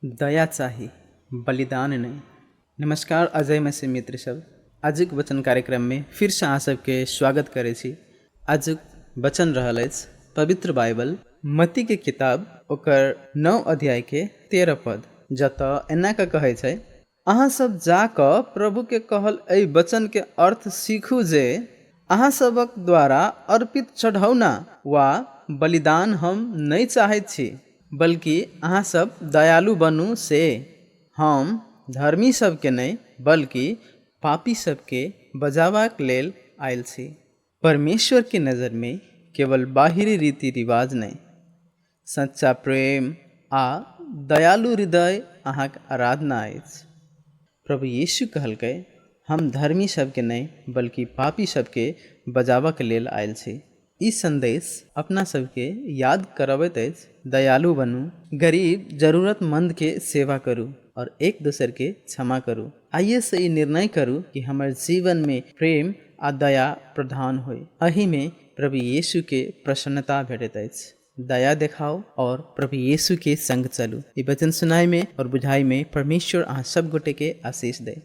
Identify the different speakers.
Speaker 1: दया चाही, बलिदान नहि। नमस्कार अजय मसीह मित्र सब, आजुक वचन कार्यक्रममे फिरसँ अहाँ सबके स्वागत करै छी। आजुक वचन रहल अछि पवित्र बाइबल मत्तीके किताब ओकर 9 अध्यायके 13 पद, जतऽ एना कऽ कहै छै, अहाँ सब जा कऽ प्रभुके कहल एहि वचनके अर्थ सीखू जे अहाँ सभक द्वारा अर्पित चढ़ौना वा बलिदान हम नहि चाहैत छी, बल्कि अहाँ सब दयालु बनू से हम धर्मी सबके नहि, बल्कि पापी सबके बजाबाक लेल आयल छी। परमेश्वरके नजरमे केवल बाहरी रीति रिवाज नहि, सच्चा प्रेम आ दयालु हृदय अहाँक आराधना अछि। प्रभु यीशु कहलकै, हम धर्मी सबके नहि, बल्कि पापी सबके बजाबऽके लेल आयल छी। ई सन्देश अपना सबके याद करबैत अछि, दयालु बनू, गरीब जरूरतमन्दके सेवा करू और एक दोसरके क्षमा करू। आइएसँ ई निर्णय करू कि हमर जीवनमे प्रेम आ दया प्रधान होइ। एहिमे प्रभु यीशुके प्रसन्नता भेटैत अछि। दया देखाउ और प्रभु यीशु के संग चलू। ई वचन सुनाय में और बुझाई में परमेश्वर अहाँ सब गोटे के आशीष दे।